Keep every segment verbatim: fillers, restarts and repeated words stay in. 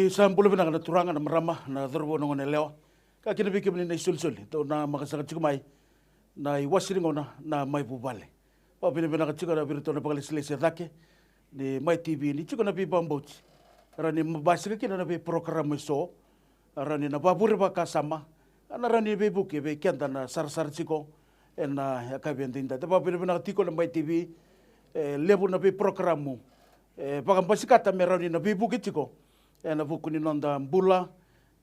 Sa bula vinaka na turaga, na marama, na cauravou, na goneyalewa, ka kina vei kemuni na isolisoli dou namaka saka tiko mai na iwase ni gauna na Mai Vuvale. Vakavinavinaka tiko vei iratou na vakalesilesi e cake ni Mai T V ni tiko na veivakabauti, rawa ni basika kina na veiporokaramu eso, rawa ni na vavure vakasama, na rawa ni veivuke vei keda na sarasara tiko ena yakavi edaidai. Da vakavinavinaka tiko na Mai T V, e levu na veiporokaramu e vakabasikata me rawa ni na veivuke tiko ena vuku ni noda bula,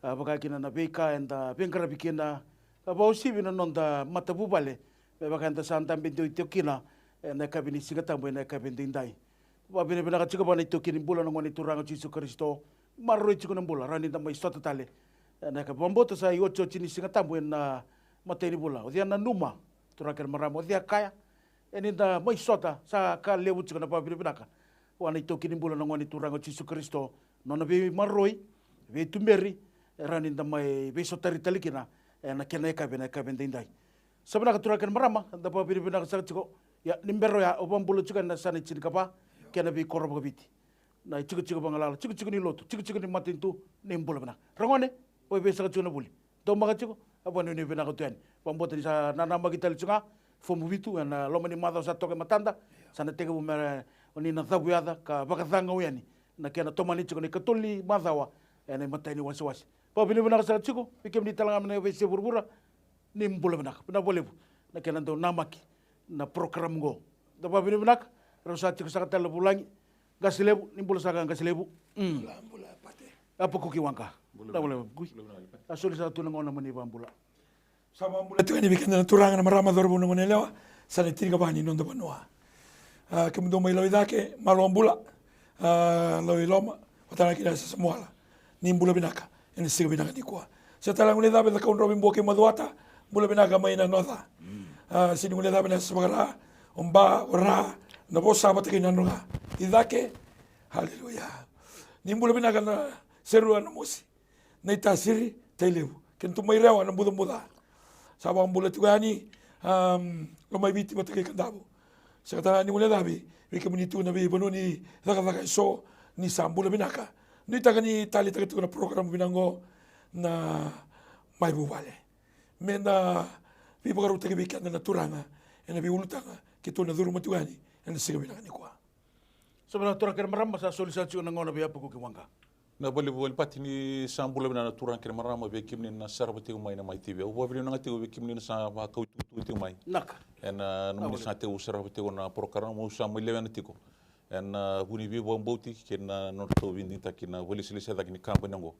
a, vaka kina na veika eda veiqaravi kina, ka vakauasivi na noda matavuvale, me vaka eda sa dabe dei tiko kina ena yakavi ni Siga Tabu ena yakavi edaidai. Vakavinavinaka tiko vua na itaukei ni bula, na Gone Turaga o Jisu Karisito. Maroroi tiko na bula, rawa ni da mai sota tale ena yakavi. Vakabauta sa iotioti ni Siga Tabu ena imatai ni vula. O cei a nanuma, turaga kei na marama, o cei a kaya, e ni da mai sota, sa ka levu tiko na vakavinavinaka vua na itaukei ni bula, na Gone Turaga o Jisu Karisito, nona veimaroroi, veituberi, e rawa ni da mai veisotari tale kina ena kena yakavi, na yakavi edaidai. Sa vinaka turaga kei na marama, da vakavinavinaka saka tiko. Ia, ni bera oya, au vakabula tiko ena yasana e tinikava kei na veikoro vakaviti, na itikotiko vagalala, tikotiko ni lotu, tikotiko ni matanitu. Ni bula vinaka. Ra gone, o vei saka tiko na vuli? Daumaka tiko, a vua ni vinaka tu yani. Vakabauta ni sa nanamaki tale tiko ga fomu vitu ena loma ni macawa sa toka e matada. Sa na tekivu me o ni na cavuyaca ka vakacagau yani na kena tomani tiko na ikatolu ni macawa ena imatai ni wasewase. Vakavinavinaka saka tiko vei kemuni tale ga mai na veiyasai vuravura. Ni bula vinaka. Vinaka vakalevu na kena dau namaki na program qo. Da vakavinavinaka. Rau sa tiko saka tale na vulagi. Qase levu, ni bula saka qase levu. Mm. Bula, bula, pate. Apakuki Waqa. Bula, bula, bula, Apakuki. Bula, bula, pate. A soli saka tu na gauna mo ni vakabula. Sa vakabula tiko yani vei keda na turaga, na marama, cauravou, na goneyalewa, sa na tinikava ni noda vanua. A, kemudou mai Lau i cake, malo bula. A, Lau i loma, vata na kina Sasamuala. Ni bula vinaka ena siga vinaka nikua. Sa tale na gone cava e Cakaudrove, Bua kei Macuata, bula vinaka mai na noca. A, se ni gone cava na Yasavakara, o Ba, o Ra, na Vosa vata kei na Nadroga. I cake, haleluya. Ni bula vinaka na Serua, na Mosi, na Itasiri, Tailevu, kei na tu mai Rewa, na Bucabuca. Sa vakabula tiko yani, am, Lomaiviti vata kei Kadavu. Sega tale ga ni guilecavi vei kemuni tu na veivanua ni cakacaka eso, ni sa bula vinaka. Nuitaka ni taleitaka tiko na program vinaka oqo na Mai Vuvale. Me na veivakarautaki vei keda na Turaga ena veiulutaga keitou na curuma tiko yani ena siga vinaka nikua. Sa vinaka turaga kei na marama, sa soli saka tiko na gauna vei Apakuki Waqa. Na vale, vale, Pati, ni sa bula vinaka na turaga kei na marama, vei kemuni na sarava tiko mai na Mai T V. Au vakavinavinaka tiko vei kemuni na sa vakau itukutuku tiko mai. Naka. Ena nomuni sa tekivu sarava tiko na program, au sa mai lewena tiko ena, a, vu ni veivakabauti kei na nodratou veidigitaki na vakalesilesi cake ni kabani oqo.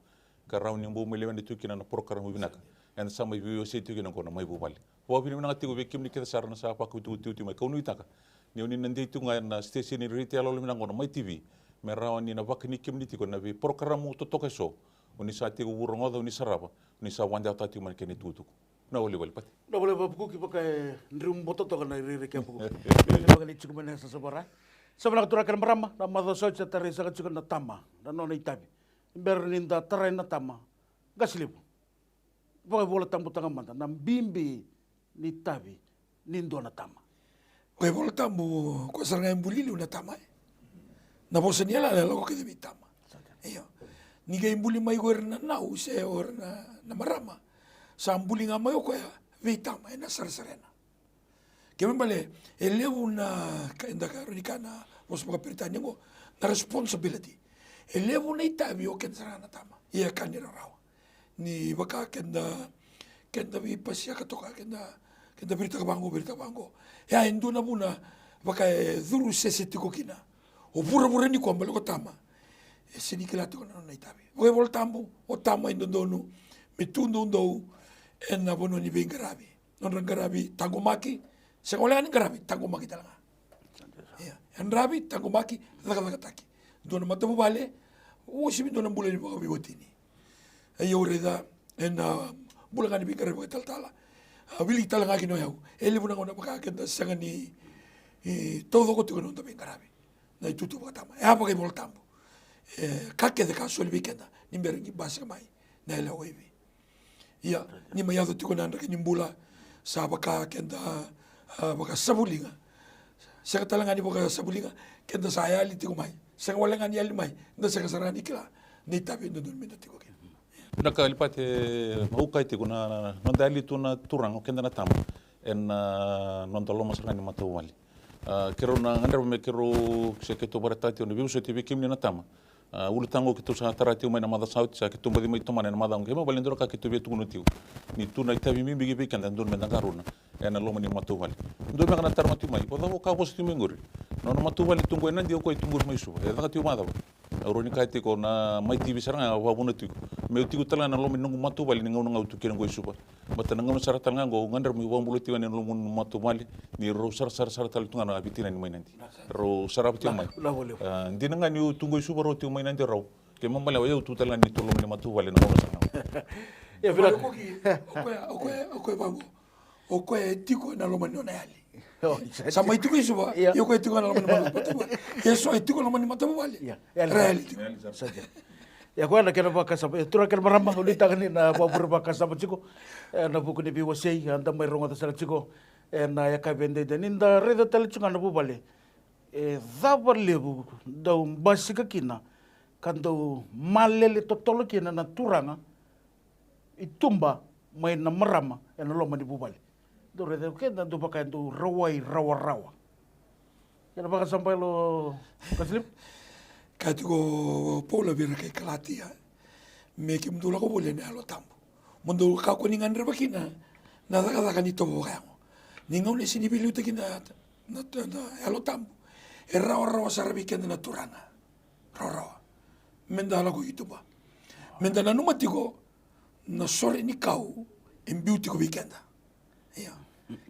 Ka rawa ni bau mai lewena tiko kina na program vinaka eda sa mai veiwasei tiko kina oqo na Mai Vuvale. Vakavinavinaka tiko vei kemuni kece sara na sa vakau itukutuku tiko mai. Kau nuitaka ni oni na dei tiko ga ena station ni retio yaloyalo vinaka oqo na Mai T V, me rawa ni na vakani kemuni tiko ena veiporokaramu totoka eso oni sa tekivu rogoca, oni sarava, oni sa vakadewataka tiko mai na kena itukutuku. Na vale, vale, Pati. Na vale, Apakuki, vaka e driu boto toka na irairai kei Apakuki. Vaka ni tiko mai na Yasavakara. Sa vinaka turaga kei na marama, na macawa sa oti sa tarai saka tiko na tama na nona itavi. Bera ni da tarai na tama, qase levu, vakaivolatabu taka mada na bibi ni itavi ni dua na tama. Vakaivolatabu, koya sara ga e buli liu na tama, e. Na vosa ni yalayala e lako kece vei tama. Io. Ni qai buli mai ko ira na nau se o ira na, na marama, sa buli ga mai o koya vei tama, ena sarasara ena. Kena ibalebale, e levu na ka, eda ka rawa ni kaya na vosa vakaperitania oqo na responsibility. E levu na itavi o keda sara ga na tama. Ia e ka ni rarawa. Ni vaka keda, keda veipasiyaka toka, keda, keda viritaka vaqo, viritaka vaqo. Ia e dua na vuna vaka e curu sese tiko kina o vuravura nikua, baleta o tama e sega ni kila tiko na nona itavi. Vakaivolatabu, o tama e dodonu me tu doudou ena vanua ni veiqaravi. Nodra qaravi taqomaki, sega wale ga ni qaravi, taqomaki tale ga. Ia, yadravi, taqomaki, cakacakataki. Dua na matavuvale, uasivi dua na bula ni vakaveiwatini. Ia au raica ena bula ga ni veiqaravi vakaitalatala, a, wiliki tale ga kina o yau. E levu na gauna vaka keda sega ni, e, taucoko tiko na noda veiqaravi. Na itutu vakatama. E a vakaivolatabu. E, ka kece ka soli vei keda ni bera ni basika mai na yalewa laivi. Ia, ni mai yaco tiko na draki ni bula, sa vaka keda, a, vakasavuliga. Sega tale ga ni vakasavuliga, keda sa yali tiko mai. Sega wale ga ni yali mai, da sega sara ni kila ni itavi e dodonu me da tiko kina. Na ka, Alipate, au kaya tiko na, na noda yali tu na turaga o keda na tama ena, a, noda loma sara ga ni matavuvale. A, keirau na gadreva me keirau, se keitou vakaraitaka tiko na veivosoti vei kemuni na tama. A, ulutaga keitou sa tara tiko mai na macawa sa oti, sa keitou baci mai tomana ena macawa qo. Kena ibalebale e dua na ka keitou via tukuna tiko, ni tu na itavi bibi vei keda e dodonu me da qarauna ena loma ni matavuvale. Dua beka na taro ga tiko mai, vakacava o koya vosa tiko mai qori? Na nona matavuvale tu qo e Nadi, o koya e tu qori mai Suva. E caka tiko vakacava? Au rawa ni kaya tiko na Mai T V sara ga e vakavuna tiko. Meu tiko tale ga na loma ni noqu matavuvale ni gauna ga au tu kina qo e Suva. Baleta na gauna sara tale ga qo au gadreva meu vakabula tiko yani ena loma ni matavuvale, ni rau sarasara sara tale tu ga na veitinani mai Nadi. Rau sarava tiko mai. A, dina ga niu tu qo e Suva, rau tiko mai Nadi rau. Kena ibalebale o yau tu tale ga ni tu loma ni matavuvale na gauna sara ga. Ia, vinaka. O koya, o koya, o koya vaqo. O koya e tiko ena loma ni nona yali. Sa mai tiko i Suva, ia o koya e tiko ena loma ni matavuvale. Ia so e tiko ena loma ni matavuvale. Ia, e yali tiko. Sa dina. Ia, koya na kena vakasama. E, turaga kei na marama, au nuitaka ni na vakavure vakasama tiko ena vuku ni veiwasei eda mai rogoca sara tiko ena yakavi edaidai. Ni da raica tale tiko ga na vuvale, e cava levu dau basika kina ka dau malele totolo kina na turaga i tuba mai na marama ena loma ni vuvale. Dau raica o keda dau vaka e dau rawai rawarawa. Kena vakasama, Yalo Kasilivu? Kaya tiko o Paula vei ira kai Kalatia, me kemudou lako voli ena Yalo Tabu, mo dou kakua ni gadreva kina na cakacaka ni tovo vakayago. Ni gauna e sega ni veiliutaki na, na, na Yalo Tabu, e rawarawa sara vei keda na turaga. Rawarawa. Meda lako i tuba. Meda nanuma tiko na sore ni kau e biu tiko vei keda. Ia.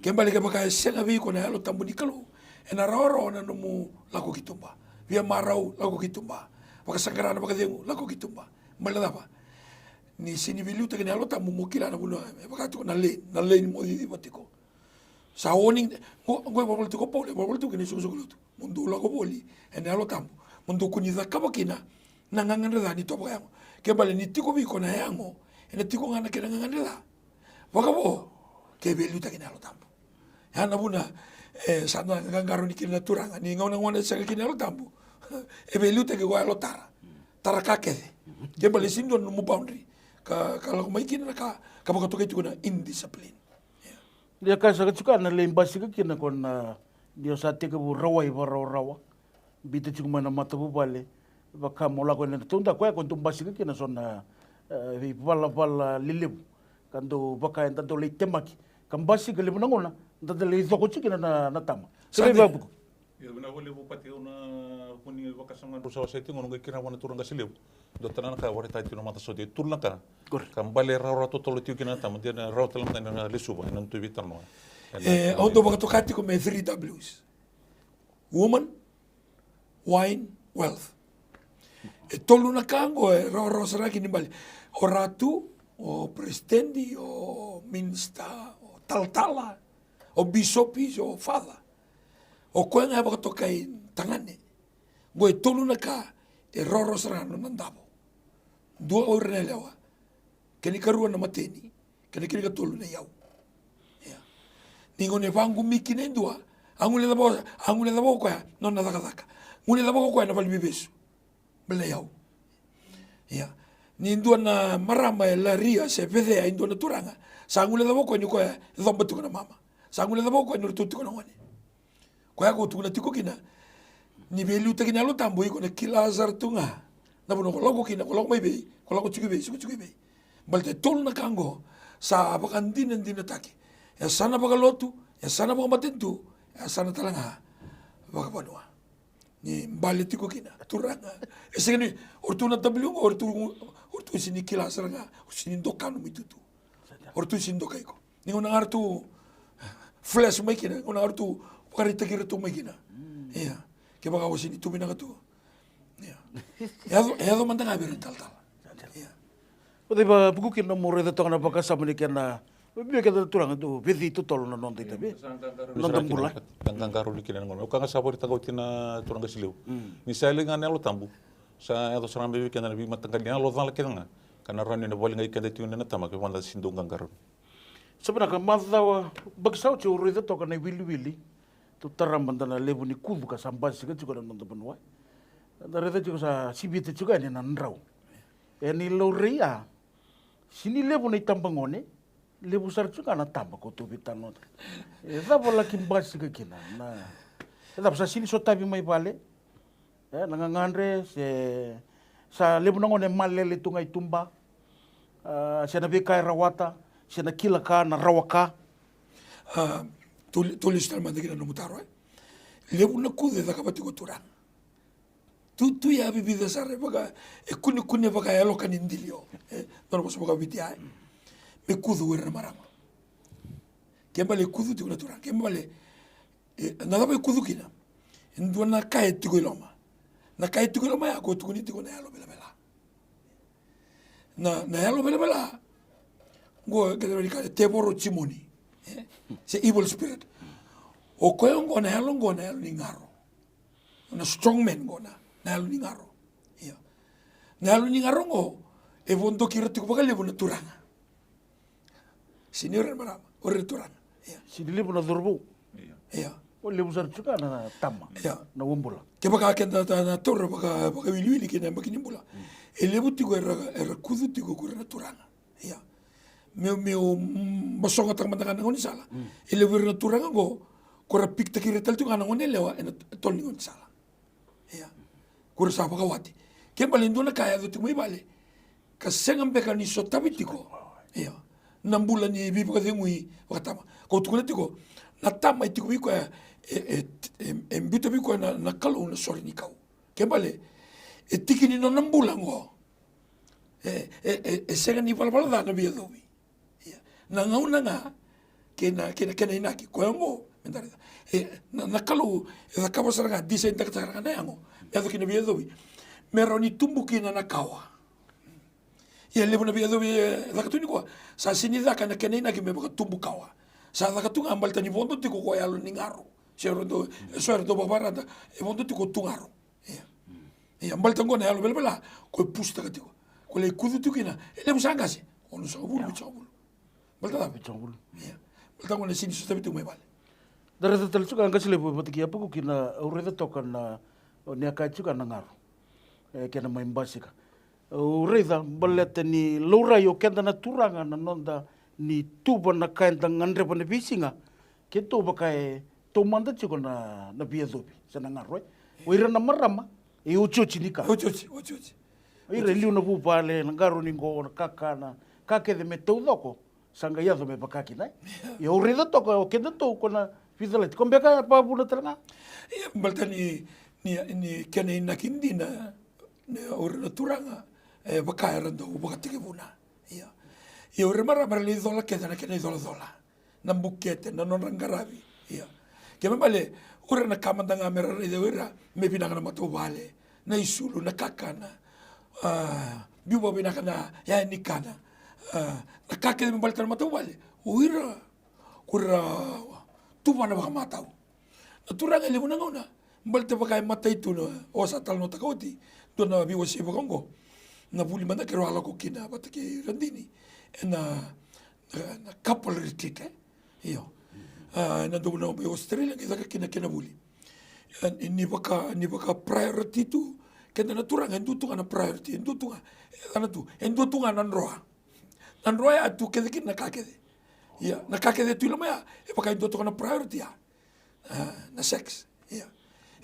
Kena ibalebale kevaka e sega vei iko na Yalo Tabu ni Kalou, ena rawarawa na nomu lako ki tuba. Via marau, lako ki tuba. Vakasaqara na vakacegu, lako ki tuba. Baleta na cava? Ni sega ni veiliutaki na Yalo Tabu, mo kila na vanua e vaka tiko na lane, na lane mo ciciva tiko. Sa warning, qo, qo e volavola tiko o Paula, e volavola tiko kina isoqosoqo lotu. Mo dou lako voli ena Yalo Tabu, mo dou kua ni cakava kina na gagadre ca ni tovo vakayago. Kena ibalebale ni tiko vei iko na yago, ena tiko ga na kena gagadre ca. Vakavo ke veiliutaki na Yalo Tabu. Ya na vuna, e, sa da qaqarauni kina na turaga, ni gauna, gauna e sega kina na Yalo Tabu, e veiliutaki ko yalo tara. Tara ka kece. Kena ibalebale e sega ni dua na nomu boundary ka, ka lako mai kina na ka, ka vakatokai tiko na indiscipline. Ia. Ia, ka saka tiko na lai basika kina ko na, ni o sa tekivu rawai vakarawarawa, biuta tiko mai na matavuvale, vaka mo lako ena taudaku, koya ko dau basika kina so na, e, veivalavala lelevu ka dau vaka eda dau lai temaki, ka basika levu na gauna da dau lai coko tiko kina na, na tama. Sa dina. Io, vinaka vakalevu Pati, au na vuni vakasaga drau sa wasea tiko, au na qai kila vua na turaga Qase Levu. Dua tale na ka e vakaraitaka tiko na macawa sa oti, e tolu na ka ka bale rawarawa totolo tiko kina na tama, de na rawa tale mada ni na lesuva ena noda veitalanoa. E, au dau vakatoka tiko me three Ws. Woman, wine, wealth. E tolu na ka oqo e rawarawa sara kina ni bale. O ratu, o peresitedi, o minisita, o talatala, o bisopi, o father. O koya ga e vakatokai tagane. Oqo e tolu na ka e rawarawa sara na nona davo. Dua o ira na yalewa, kena ikarua na mateni, kena, kena ikatolu na iyau. Ia. Ni gauna e vaqumi kina e dua, a guilecava, a guilecava o koya na nona cakacaka. Guilecava o koya na valeniveivesu. Bale na iyau. Ia. Ni dua na marama e laria se vecea e dua na turaga, sa guilecava o koya ni koya e coba tiko na mama. Sa guilecava o koya ni ratou tiko na gone. Koya ko tukuna tiko kina, ni veiliutaki na Yalo Tabu, iko na kila sara tu ga na vanua ko lako kina, ko lako mai vei, ko lako tiko i vei, tiko, tiko i vei. Baleta e tolu na ka oqo sa vakadinadinataki. E yasana vakalotu, e yasana vakamatanitu, e yasana tale ga vakavanua. Ni bale tiko kina turaga. E sega ni, o ratou na W oqo, o ratou, o ratou sega ni kila sara ga, o sega ni doka nomu itutu. O ratou sega ni doka iko. Ni gauna ga ratou flash mai kina, gauna ga ratou vakaraitaki iratou mai kina. Ia. Kevaka o sega ni tu vinaka tu. Ia. E yaco, e yaco mada ga vei ira na talatala. Ia. O cei vakavuku kina nomu raica toka na vakasama ni kena, vei keda na turaga, dau vecei totolo na noda itavi, noda bula. Qaqarauni kina na gauna. O ka ga sa vakaraitaka oti na turaga Qase Levu. Ni sa yali ga na Yalo Tabu, sa yaco sara mai vei keda na veimataqali yalo cala kece ga ka na rawa ni na vakaleqai keda tiko na tama kevaka da sega ni dau qaqarauni. Sa vinaka, macawa baki sa oti au raica toka na iwiliwili. Tou tara mada na levu ni kucu ka sa basika tiko na noda vanua. Da raica tiko sa sivita tiko yani na drau. E ni laurai a, sini levu na itabagone, levu sara tu ga na taba ko tu veitalanoa. E cava laki basika kina na, e cava sa sini sotavi mai vale? E na gagadre se sa levu na gone malele tu ga i tuba, a, se na veika e rawata, se na kila ka, na rawa ka. A, tou lesu tale mada kina nomu taro, e levu na kucu e cakava tiko turaga. Tu, tu ya vivica sara e vaka, e kunekune vakayalo ka ni dilio. E dua na vosa vakaviti ya, e me kucu o ira na marama. Ke bale e kucu tiko na turaga, ke bale, e na cava e kucu kina? E dua na ka e tiko i loma. Na ka e tiko i loma ya ko tukuni tiko na yalo velavela. Na, na yalo velavela qo, keda vei ka tevoro timoni, e? Se evil spirit. O koya qo na yalo qo na yalo ni garo. Na strong man qo na, na yalo ni garo. Ia. Na yalo ni garo qo e vodoki ira tiko vakalevu na turaga. Sini ira na marama, o ira na turaga. Ia. Sini levu na cauravou. Ia. O levu sara tu ga na tama, ia, na uabula. Kevaka keda na taura vaka, vakawiliwili kei na yabaki ni bula, e levu tiko era, era kucu tiko ko ira na turaga. Ia. Meu, meu, mm, basogotaka mada ga na gaunisala. E levu ira na turaga qo ko ra pikitaki ira tale tiko ga na gone yalewa ena tolo ni gaunisala. Ia. Ko ra sa vakawati. Ke bale e dua na ka e yaco tiko mai vale ka sega beka ni sotavi tiko, ia, na bula ni veivakacegui vakatama. Kau tukuna tiko, na tama e tiko vei koya, e, e, e, e biuta vei koya na, na Kalou na sore ni kau. Ke bale e tiki ni nona bula qo. E, e, e, e sega ni valavala ca na veiyacovi. Ia. Na gauna ga kei na, kei na, kei na inaki koya qo, me da raica. E, na, na Kalou e cakava sara ga, design taka sara ga na yago me yaco kina veiyacovi, me rawa ni tubu kina na kawa. Ia, levu na veiyacovi e caka tu nikua sa sini caka na kena inaki me vakatubu kawa. Sa caka tu ga baleta ni vodo tiko ko yalo ni garo. Se ratou, so ratou vakavarata, e vodo tiko tu garo. Ia. Ia, baleta qo na yalo velavela ko e pusitaka tiko. Ko lai kucu tiko kina, e levu sa qase, onosagavulu, vitusagavulu. Baleta cava? Vitusagavulu. Ia. Baleta qo na sini sotavi tiko mai vale. Da raica tale tiko a qase levu e vata kei Apakuki na, au raica toka na, o ni a kaya tiko na garo. E kena mai basika. Au raica baleta ni laurai o keda na turaga na noda ni tuva na ka eda gadreva na veisiga. Keitou vaka e taumada tiko na, na veiyacovi se na garo, e. O ira na marama e otioti ni ka. Otioti, otioti. O ira e liu na vuvale, na qaro ni qo, na kakana, ka kece me taucoko. Sa qai yaco me vaka kina, e? Ia, au raica toka o kedatou ko na veicalati, ko beka e vakavuna tale ga. Ia, baleta ni, ni, ni kena inaki dina, ni o ira na turaga e vaka era dau vakatekivuna. Ia. Ia, o ira marama era lai cola kece na kena icolacola. Na bukete, na nodra qaravi. Ia. Kena ibalebale, o ira na ka mada ga me ra raica o ira me vinaka na matavuvale, na isulu, na kakana, a, biu vakavinaka na yaya ni kana, a, na ka kece me baleta na matavuvale, o ira ko ira tuvana vakamatau. Na turaga e levu na gauna, baleta vaka e matai tu na, o sa talanoataka oti, dua na veiwasei vaka oqo. Na vuli mada keirau a lako kina vata kei Radini ena, na, na couple retreat, e? Io. A, ena dua na vanua mai Australia, qai caka kina kena vuli. E, ni, ni vaka, ni vaka priority tu, keda na turaga, e dua tu ga na priority, e dua tu ga, e cana tu, e dua tu ga na drawer. Na drawer ya tu kece kina na ka kece. Ia, na ka kece tu i loma ya, e vaka e dua tu ga na priority ya. A, na sex. Ia.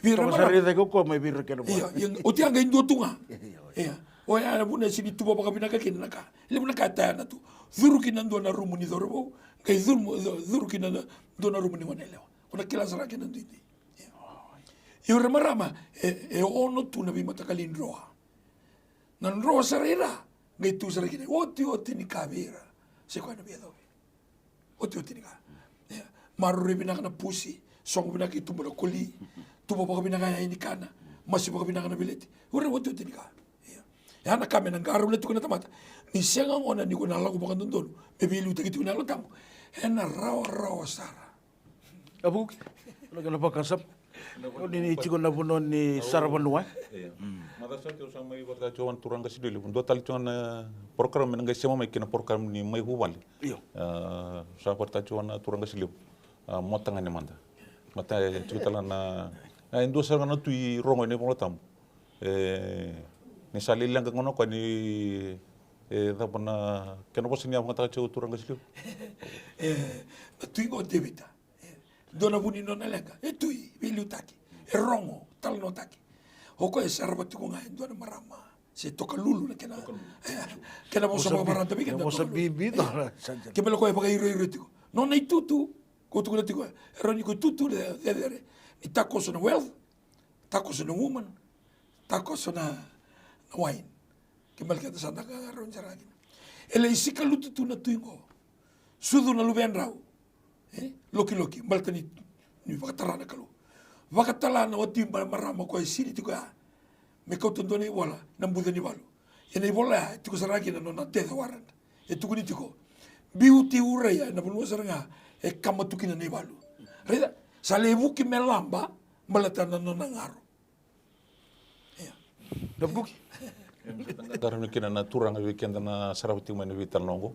Vei ira marama. Sa raica ko koya mai vei ira kena vua. Ia, ia, oti ya qai dua tu ga. Ia. O ya na vuna e sini tuva vakavinaka kina na ka. Levu na ka e tayana tu. Curu kina dua na rumu ni cauravou, qai curu, curu kina dua na rumu ni gone yalewa. Ko na kila sara kina duidui. Ia. Ia o ira marama, e, e ono tu na veimataqali drawer. Na drawer sara i ra, qai tu sara kina otioti ni ka vei ira. Se koya na veiyacovi. Otioti ni ka. Ia. Maroroi vinaka na pusi, sogo vinaka i tuba na koli, tuva vakavinaka yaya ni kana, masi vakavinaka na veleti. O ira otioti ni ka. Ia. Ya na ka me na qarauna tiko na tamata. Ni sega gona ni ko na lako vakadodonu me veiliutaki tiko na Yalo Tabu, ena rawarawa sara. A vuki na kena vakasama. O ni tiko na vanua ni saravanua. Io. Maca sa tiko sa mai vakataki tiko na turaga Sililivu. Dua tale tiko na program ena qai sema mai kina program ni mai vuvale. Io. A, sa vakataki tiko na turaga Sililivu. A, motagane mada. Mata e tiko tale na, a, e dua sara ga na tu i rogo ena iVola Tabu. E, Ni sa lai leqa gona o koya ni, e cava na kena vosa ni a vakayagataka tiko o turaga Qase Levu? E, na tui qo o Tevita. E, dua na vu ni nona leqa. E tui, veiliutaki. E rogo, talanoataki. O koya e sarava tiko ga e dua na marama. Se tokalulu na kena, e, kena vosa vakavarata vei keda. Vosa bibi. Kena, e, kena ibalebale o koya e vakairoiro tiko. Nona itutu, ko tukuna tiko, e rawa ni ko itutu le cecere. Ni takoso na wealth, takoso na woman, takoso na, na wine. Kena ibalebale keda sa da qaqarauni sara ga kina. E lai sikalutu tu na tui qo. Sucu na luvedrau. E, lokiloki, baleta ni, ni vakatara na Kalou. Vakatala na wati ma-, marama o koya e sili tiko ya. Me kauta dua na ivola, na buca ni valu. Ia na ivola ya, e tiko sara ga kina na nona death warrant. E tukuni tiko. Biuti Uraia, ena vanua sara ga, e kama tu kina na ivalu. Raica, sa lai vuki me laba, baleta na nona garo. Ia. Qarauni kina na Turaga vei keda na sarava tiko mai na veitalanoa oqo.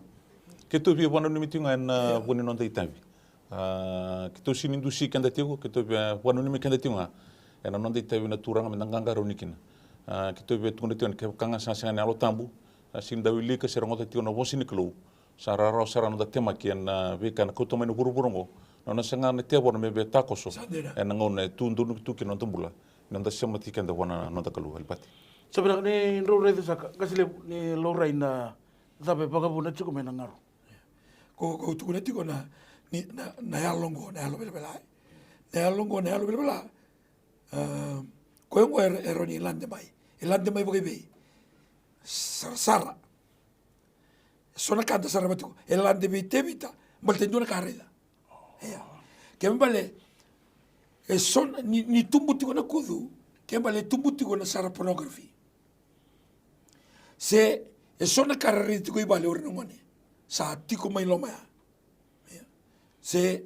Keitou via vakananumi tiko ga ena, ia, vuku ni noda itavi. A, keitou sega ni dusi keda tiko, keitou via vakananumi keda tiko ga ena noda itavi na Turaga meda qaqarauni kina. A, keitou via tukuna tiko ni kevaka ga sa sega na Yalo Tabu, sa sega ni da wilika se rogoca tiko na vosa ni Kalou. Sa rawarawa sara na noda temaki ena, a, veika ena kauta mai na vuravura oqo. Na nona saga na tevoro me via takoso. Sa dina. Ena gauna e tu donu tu kina na noda bula. Ni noda semati keda vua na noda Kalou, Alipate. Sa vinaka ni drau raica saka, Qase Levu, ni laurai na cava e vakavuna tiko mai na garo. Ko, ko tukuna tiko na, ni, na, na yalo oqo, na yalo velavela, e. Na yalo oqo, na yalo velavela. A, koya oqo e, e rawa ni lade mai. E lade mai vakaivei? Sarasara. So na ka da sarava tiko, e lade vei Tevita, baleta e dua na ka raica. Ia. Kena ibalebale, e so na, ni, ni tubu tiko na kucu, kena ibalebale e tubu tiko na sara pornography. Se, e so na ka ra raica tiko i vale o ira na gone. Sa tiko mai loma ya. Ia. Se,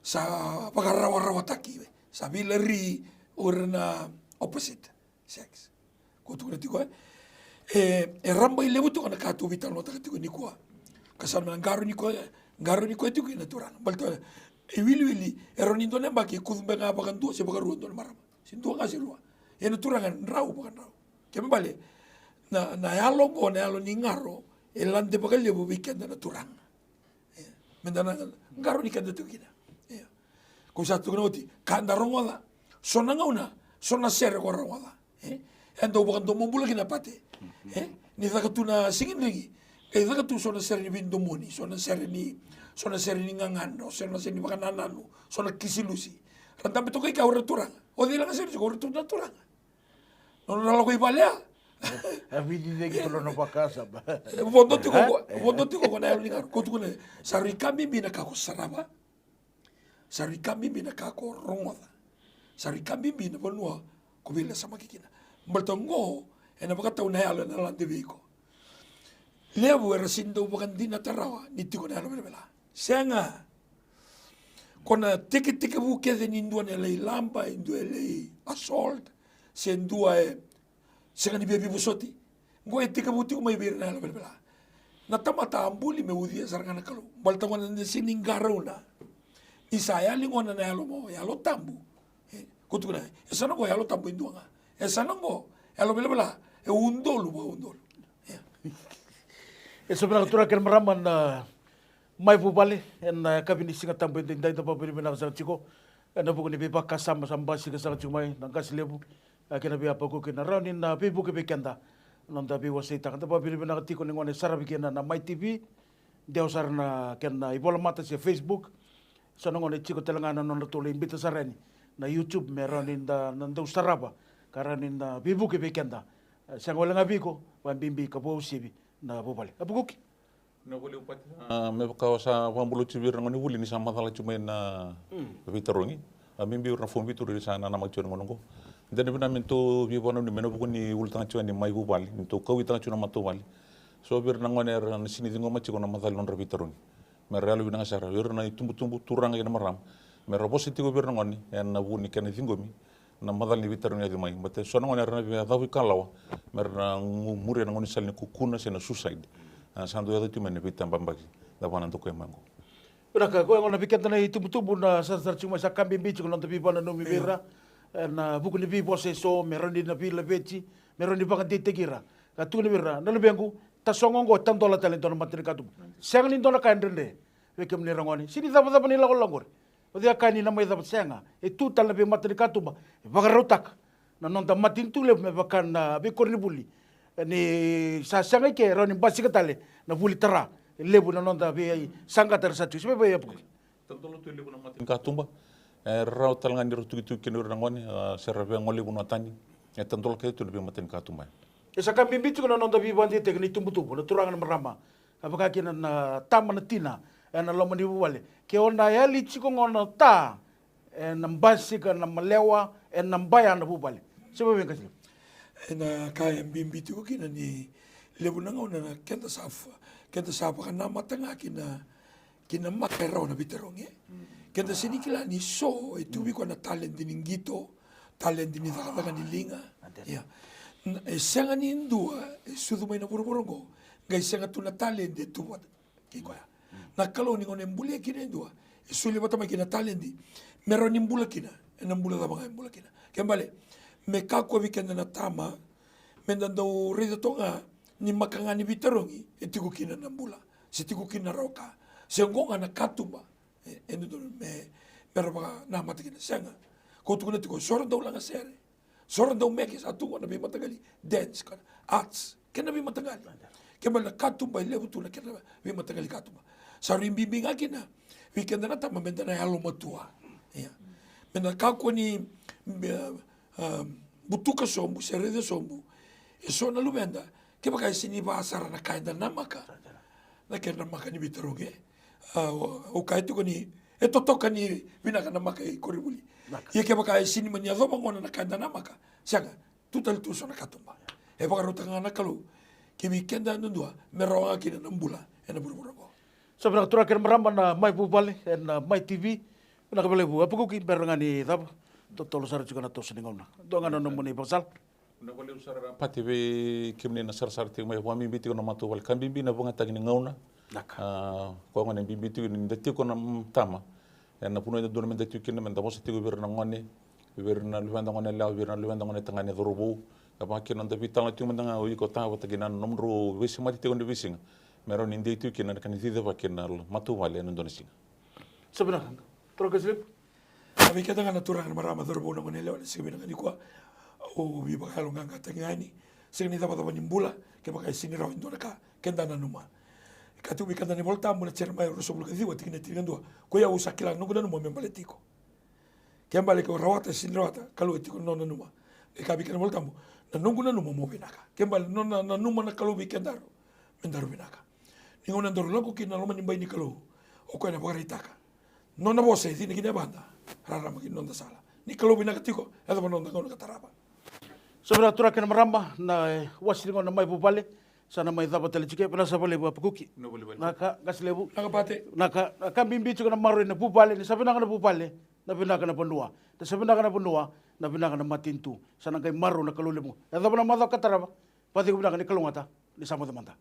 sa vakarawarawataki, sa veilari o ira na opposite sex. Ko tukuna tiko, e, e, e rabailevu tiko na ka tou veitalanoataka tiko nikua. Ka sa na qarauni koya, qarauni koya tiko kina na Turaga. Baleta e wiliwili, e rawa ni dua na yabaki, e kucu beka ga vakadua, se vakarua dua na marama. Se dua ga se rua. Ia na Turaga e drau vakadrau. Kena ibalebale, na, na yalo oqo, na yalo ni garo, e lade vakalevu vei keda na Turaga. Ia. Meda na qarauni keda tiko kina. Ia. Ko sa tukuna oti, ka da rogoca. So na gauna, so na sere ko rogoca. E? E dau vakadomobula kina, Pate. E? Ni caka tu na sigidrigi. Qai caka tu so na sere ni veidomoni, so na sere ni, so na sere ni gagadre, so na sere ni vakanananu, so na kisi lusi. Ra dabe toka i kea o ira na turaga. O cei la ga sere tiko, o ira tu na turaga. Nona lako i vale ya. A vidi ceki ko nona vakasama. Vodo tiko ko, vodo tiko ko na yalo ni garo. Ko tukuna, sa rui ka bibi na ka ko sarava. Sa rui ka bibi na ka ko rogoca. Sa rui ka bibi na vanua ko veilasamaki kina. Baleta oqo, ena vakatau na yalo ena lade vei iko. Levu era sega ni dau vakadinata rawa ni tiko na yalo velavela. Sega. Ko na tekitekivu kece ni dua na lai laba, e dua e lai assault, se dua e sega ni via veivosoti. Qo e tekivu tiko mai vei ira na yalo velavela. Na tamata a buli me ucuya sara ga na Kalou. Baleta gona da sega ni qarauna. Ni sa yali gona na yalo mo, Yalo Tabu. E, ko tukuna, e sa na qo Yalo Tabu e dua ga. E sa na qo, yalo velavela, e udolu vakaudolu. Ia. E so vinaka turaga kei na marama na Mai Vuvale, ena yakavi ni Siga Tabu edaidai, da vakavinavinaka saka tiko. Ena vuku ni veivakasama sa basika saka tiko mai na Qase Levu, a, kei na veiyapakuki, na rawa ni na veivuke vei keda. Noda veiwaseitaka, da vakavinavinaka tiko ni gone saravi kina na Mai T V. Dewa sara na kena ivolamata se Facebook. So na gone tiko tale ga na nodratou lai biuta sara yani na YouTube me rawa ni da na dau sarava, ka rawa ni na veivuke vei keda. E, sega wale ga vei iko, vakabibi ka vakauasivi na vuvale. A vukuki. Na vale upati. A, me vaka sa vakabula tiko vei ira na gone vuli ni sa macala tiko mai na veitarogi. A, me biu ira na fomu veitarogi sa nanamaki tiko na gone oqo. Dina vinaka me tou via vakananumi mai na vuku ni ulutaga tiko ni Mai Vuvale, ni tou kauwaitaka tiko na matavuvale. So vei ira na gone era na sega ni ciqoma tiko na macala ni nodra veitarogi. Me ra yalovinaka sara, vei ira na itubutubu, turaga kei na marama. Me ra vosa tiko vei ira na gone, ena vuku ni kena ciqomi na macala ni veitarogi yaco mai. Baleta so na gone era na via cavuikalawa, me ra na gu-, muria na gaunisala ni kukuna se na suicide. A, sa dau yaco tiko mai na veitabaki. Da vana dokoya mai oqo. Vinaka, koya gona vei keda na itubutubu na sarasara tiko mai, sa ka bibi tiko na noda veivakananumi vei ira. ena vuku ni veivosa eso me rawa ni na veilaveti, me rawa ni vakadeitaki ira. Ka tukuna vei ira, na luvequ, tasogo oqo, tadola tale e dua na mata ni katuba. Sega ni dua na ka e dredre vei kemuni ra gone. Sega ni cavacava ni lakolako qori. O cei a kaya ni na mai cava? Sega. E tu tale na veimata ni katuba e vakarautaka na noda matanitu levu me vaka na veikoronivuli. Ni sa sega i ke, rawa ni basika tale na vuli tara levu na noda veisaqata era sa tiko. Se vei vei a puku. Tadola tu e levu na mata ni katuba. E rawa tale ga ni ra tukituki kina o ira na gone, a, se ra via gole i vanua tani. E tadola kece tu na veimata ni katuba. E sa ka bibi tiko na noda veivakadeitaki na itubutubu, na turaga, na marama, ka vaka kina na tama, na tina, ena loma ni vuvale. Ke o na yali tiko gona o ta, ena basika na malewa, ena baya na vuvale. Se vavega sila. Ena ka e bibi tiko kina ni levu na gauna na keda sa fa-, keda sa vakanamata ga kina, kina maka e rawa na veitarogi. Keda sega ni kila ni so e tu vei koya na taledi ni qito, taledi ni cakacaka ni liga. Ia. N-, e sega ni dua e sucu mai na vuravura oqo qai sega tu na taledi e tu vata kei koya. Na Kalou ni gauna e bulia kina e dua, e solia vata mai kina na taledi me rawa ni bula kina. Ena bula cava ga e bula kina. Ke bale, me kakua vei keda na tama, meda dau raica toka ga ni maka ga ni veitarogi e tiko kina na bula, se tiko kina na rawa ka, se oqo ga na katuba. E, e dodonu me, me ra vakanamata kina. Sega. Ko tukuna tiko, so ra dau lagasere, so ra dau meke, sa tu qo na veimataqali dance, ka na arts, kei na veimataqali. Ke bale na katuba e levu tu na kena veimataqali katuba. Sa rui bibi ga kina vei keda na tama meda na yalomatua. Ia. Meda kakua ni, me, a, butuka sobu se raica sobu e so na luveda, kevaka e sega ni va sara na ka eda namaka. Na kena maka ni veitarogi. A, au kaya tiko ni e totoka ni vinaka na maka i koronivuli. Ia kevaka e sega ni mani yacova gona na ka eda namaka, sega, tu tale tu so na katuba. E vakarautaka ga na Kalou ki vei keda yadudua me rawa ga kina na bula ena vuravura oqo. Sa vinaka turaga kei na marama na Mai Vuvale ena Mai T V. Vinaka vakalevu. A pukuki, bera ga ni cava, totolo sara tiko na toso ni gauna. Dua ga na nomuni ivakasala. Vinaka vakalevu sara Pate vei kemuni na sarasara tiko mai, vakabibi tiko na matavuvale, ka bibi na vakayagataki ni gauna. Vinaka. A, koya gona e bibi tiko ni da tiko na, mm, tama ena vanua e dodonu meda tiko kina, meda vosa tiko vei ira na gone, vei ira na luveda gone yalewa, vei ira na luveda gone tagane, cauravou. Ka vaka kina noda veitalanoa tiko mada ga o iko, Tama, vata kei na nomudrau veisemati tiko ena veisiga, me rawa ni dei tiko kina na kena cicivaki na matavuvale ena dua na siga. Sa vinaka. Turaga Kasilevu. A, vei keda ga na turaga, na marama, cauravou, na gone yalewa, ena siga vinaka nikua, au veivakayaloqaqataki ga ni sega ni cavacava ni bula kevaka e sega ni rawa e dua na ka keda nanuma. E kaya tiko vei keda na iVolatabu na Jeremaia ruasagavulu ka ciwa, tikina tinikadua: Koi au sa kila na noqu nanuma me baleti iko. Ke bale ke o rawata se sega ni rawata, Kalou e tiko na nona nanuma. E kaya vei keda na iVolatabu, na noqu nanuma mo vinaka. Ke bale na nona nanuma na Kalou vei kedaru, me daru vinaka. Ni gauna daru lako kina na loma ni bai ni Kalou, o koya na vakaraitaka. Nona vosa e cina ki na yavada, rarama ki na noda sala. Ni Kalou vinaka tiko, yacova na noda gauna ka tarava. Sa vinaka turaga kei na marama, na, e, wase ni gauna na Mai Vuvale, sa na mai cava tale tiko, vinaka sara vakalevu a pukuki. Vinaka vakalevu. Vinaka, Kasilevu. Vinaka Pate. Vinaka, na ka bibi tiko na maroroi na vuvale, ni sa vinaka na vuvale, na vinaka na vanua. Ni sa vinaka na vanua, na vinaka na matanitu. Sa na qai maroroi na Kalou levu. Yacova na macawa ka tarava, vakacegu vinaka, ni kalougata, ni sa moce mada.